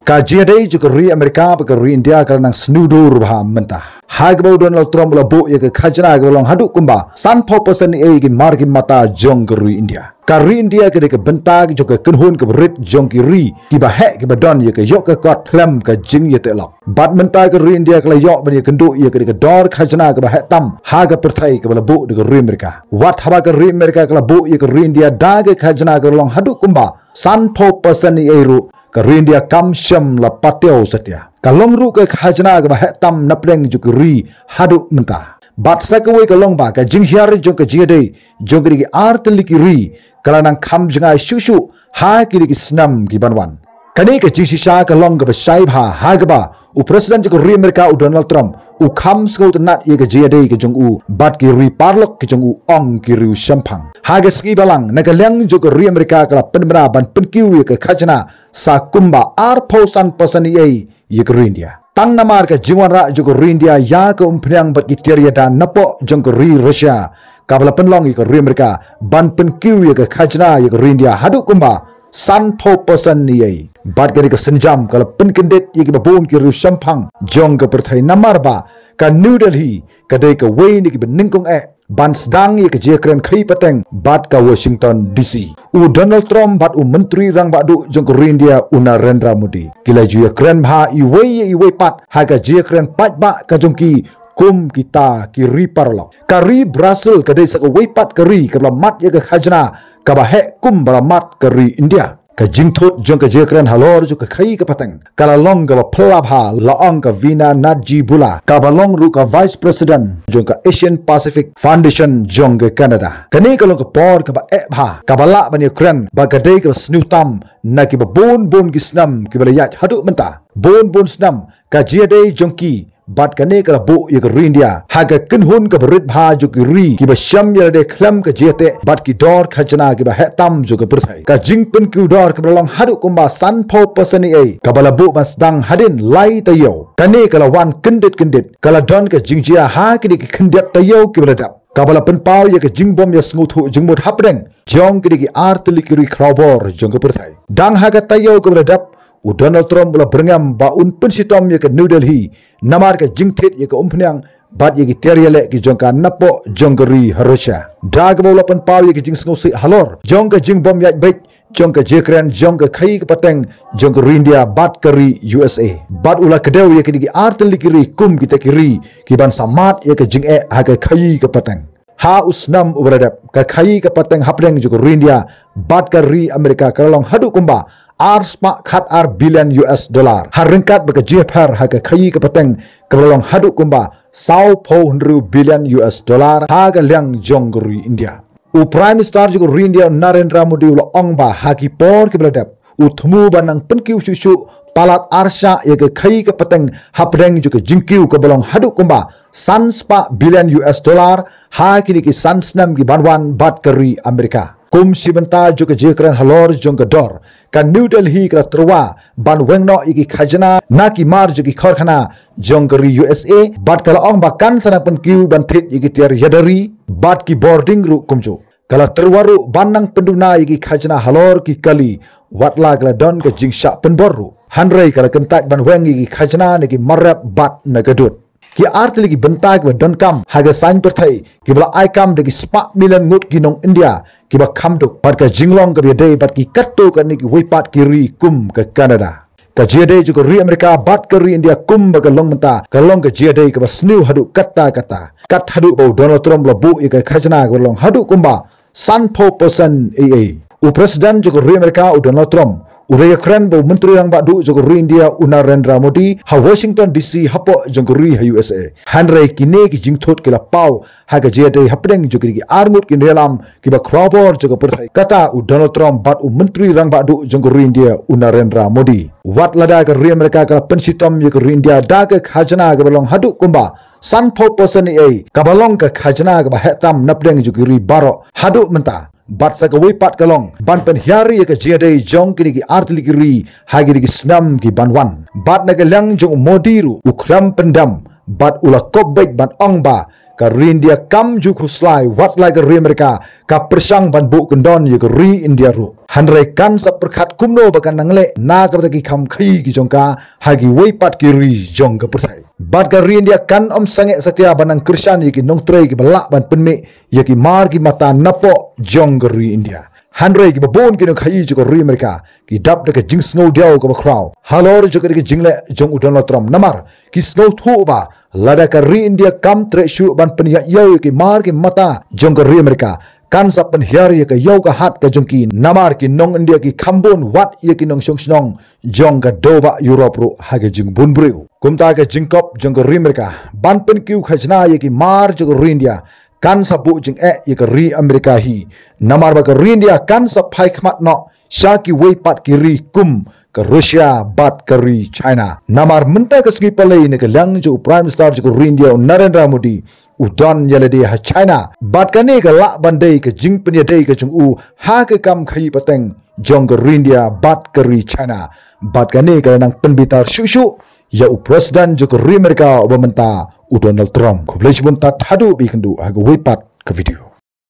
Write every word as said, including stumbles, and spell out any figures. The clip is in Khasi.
Ka jingïadei jong ka ri Amerika bad ka ri India ka la nang sniew dur bha mynta, ha kaba u Donald Trump u la buh ïa ka khajna kaba long haduh kumba sanphew percent ïa ki mar ki mata jong ka ri India. Ka ri India ka dei ka bynta jong ka kynhun kaba rit jong ki ri kiba heh kiba don ïa ka ïoh ka kot khlem ka jingïateh lok. Bad mynta ka ri India ka la ïoh ban ïakynduh ïa ka dei ka dor khajna kaba heh tam ha ka pyrthei kaba la buh da ka ri Amerika. Wat haba ka ri Amerika ka la buh ïa ka ri India da ka khajna kaba long haduh kumba sanphew percent ïa ruh, ka ri India kam shym la patiaw satia. Ka long ruh ka khajna kaba heh tam napdeng jong ki ri haduh mynta. Bad sa kawei ka long ba ka jinghiar jong ka jingïadei jong ki dei ki ar tylli ki ri ka la nang kham jngai shuh shuh ha ki dei ki snem ki ban wan. Kane ka jingshisha ka long kaba shai bha ha kaba u President jong ka ri Amerika u Donald Trump u kham sngewtynnat ïa ka jingïadei ka jong u bad ki ri paralok ki jong u ong ki riewshemphang. Ha ka sngi balang na ka liang jong ka ri Amerika ka la pynbna ban pynkiew ïa ka khajna sa kumba arphew san percent ïa ïa ka ri India. Tang namar ka jingwanrah jong ka ri India ïa ka umphniang bad ki tiar ïada napoh jong ka ri Russia, kaba la pynlong ïa ka ri Amerika ban pynkiew ïa ka khajna ïa ka ri India haduh kumba sanphew percent ïa. Bad ka dei ka sienjam ka la pynkyndit ïa kiba bun ki riewshemphang jong ka pyrthei namar ba ka New Delhi ka dei kawei na kiba nyngkong eh ban sdang ïa ka jingïakren khaïi pateng bad ka Washington D C. U Donald Trump bad u Myntri Rangbah Duh jong ka ri India u Narendra Modi ki la ju ïakren bha iwei ïa iwei pat ha ka jingïakren paidbah ka jong ki kum kita ki ri paralok. Ka ri Brazil ka dei sa kawei pat ka ri kaba la mad ïa ka khajna kaba heh kumba la mad ka ri India. Ka jingthut jong ka jingïakren halor jong ka khaïi ka pateng ka la long kaba phylla bha, la ong ka Vina Najibullah, kaba long ruh ka Vice President jong ka Asian Pacific Foundation jong ka Canada. Kane ka long ka por kaba eh bha, kaba lah ban ïakren bad ka dei kaba sniew tam na kiba bun bun ki snem kiba la ïaid haduh mynta. Bun bun snem ka jingïadei jong ki bad kane ka la buh ïa ka ri India ha ka kynhun kaba rit bha jong ki ri kiba shem ïa lade khlem ka jingïateh bad ki dor khajna kiba heh tam jong ka pyrthei. Ka jingpynkiew dor kaba la long haduh kumba sanphew percent ïa kaba la buh ban sdang hadien lai taïew. Kane ka la wan kyndit kyndit, ka la don ka jingjia ha ki dei ki khyndiat taïew kiba la dep, kaba la pynpaw ïa ka jingbym ïasngewthuh jingmut hapdeng jong ki dei ki ar tylli ki ri khrawbor jong ka pyrthei. Dang ha ka taïew kaba la dep, u Donald Trump u la byrngem ba un pynshitom ïa ka New Delhi namar ka jingthied ïa ka umphniang bad ïa ki tiar ïaleh ki jong ka napoh jong ka ri ha Russia. Da kaba u la pynpaw ïa ka jingsngewsih halor jong ka jingbym ïaid beit jong ka jingïakren jong ka khaïi ka pateng jong ka ri India bad ka ri U S A. Bad u la kdew ïa ki dei ki ar tylli ki ri kum kita ki ri ki ban samad ïa ka jingeh ha ka khaïi ka pateng. Ha u snem uba la dep, ka khaïi ka pateng hapdeng jong ka ri India bad ka ri Amerika ka la long haduh kumba ar spah khat ar billion U S dollar. Ha ryngkat bad ka jingïapher ha ka khaïi ka pateng kaba la long haduh kumba sawphew hynriew billion U S dollar ha ka liang jong ka ri India. U Prime Minister jong ka ri India Narendra Modi u la ong ba ha ki por kiba la dep u thmu ban nang pynkiew shuh shuh palat arshah ïa ka khaïi ka pateng hapdeng jong ka jingkiew kaba long haduh kumba san spah billion U S dollar ha ki dei ki san snem ki ban wan bad ka ri Amerika. Kum shi bynta jong ka jingïakren halor jong ka dor, ka New Delhi ka la tyrwa ban weng noh ïa ki khajna na ki mar jong ki karkhana jong ka ri U S A bad ka la ong ba kan sa nang pynkiew ban thied ïa ki tiar ïada ri bad ki bording ruh kumjuh. Ka la tyrwa ruh ban nang pynduna ïa ki khajna halor ki kali, wat la ka la don ka jingshah pynbor ruh. Hynrei ka la kyntait ban weng ïa ki khajna na ki mar rep bad na ka dud. Ki ar tylli ki bynta kiba donkam ha ka saiñ pyrthei kiba la ai kam da ki spah million ngut ki nong India kiba kham duk bad ka jinglong kaba ïadei bad ki katto katne kiwei pat ki ri kum ka Canada. Ka jingïadei jong ka ri Amerika bad ka ri India kumba ka long mynta ka long ka jingïadei kaba sniew haduh katta katta. Kat haduh ba u Donald Trump u la buh ïa ka khajna kaba long haduh kumba sanphew percent ïa. U President jong ka ri Amerika u Donald Trump u la ïakren bad u Myntri Rangbah Duh jong ka ri India u Narendra Modi ha Washington D C hapoh jong ka ri ha U S A. Hynrei kine ki jingthut ki la paw ha ka jingïadei hapdeng jong ki ar ngut ki nongïalam kiba khrawbor jong ka pyrthei, kata u Donald Trump bad u Myntri Rangbah Duh jong ka ri India u Narendra Modi. Wat lada ka ri Amerika ka la pynshitom ïa ka ri India da ka khajna kaba long haduh kumba sanphew percent ïa, kaba long ka khajna kaba heh tam napdeng jong ki ri baroh haduh mynta. Bad sa kawei pat ka long ban pynhiar ïa ka jingïadei jong ki dei ki ar tylli ki ri ha ki dei ki snem ki ban wan. Bad na ka liang jong u Modi ruh u khlem pyndem bad u la kop beit ban ong ba ka ri India kam ju khuslai, wat la ka ri Amerika ka pyrshang ban buh kyndon ïa ka ri India ruh. Hynrei kan sa pyrkhat kumno ba kan nang leh na ka bynta ki kam khaïi ki jong ka ha kiwei pat ki ri jong ka pyrthei. Bad ka ri India kan ym sangeh satia ban nang kyrshan ïa ki nongtrei kiba lah ban pynmih ïa ki mar ki mata napoh jong ka ri India. Hynrei kiba bun ki nongkhaïi jong ka ri Amerika ki dap da ka jingsngewdiaw kaba khraw halor jong ka jingleh jong u Donald Trump, namar ki sngewthuh ba lada ka ri India kam treh shuh ban pynïaid ïa ki mar ki mata jong ka ri Amerika, kan sa pynhiar ïa ka ïew ka hat ka jong ki, namar ki nong India ki kham bun, wat ïa ki nongshong shnong jong ka dewbah Europe ruh ha ka jingbun briew. Kumta ka jingkop jong ka ri Amerika ban pynkiew khajna ïa ki mar jong ka ri India kan sa buh jingeh ïa ka ri Amerika hi, namar ba ka ri India kan sa phai khmat noh sha kiwei pat ki ri kum ka Russia bad ka ri China. Namar mynta ka sngi Palei, na ka liang jong u Prime Minister jong ka ri India, u Narendra Modi, u don ïalade ha China. Bad kane ka lah ban dei ka jingpynïadei ka jong u ha ka kam khaïi pateng jong ka ri India bad ka ri China. Bad kane ka la nang pynbitar shuh shuh ïa u President jong ka ri Amerika uba mynta, u Donald Trump. Khublei shibun tad haduh ba ïakynduh ha kawei pat ka video.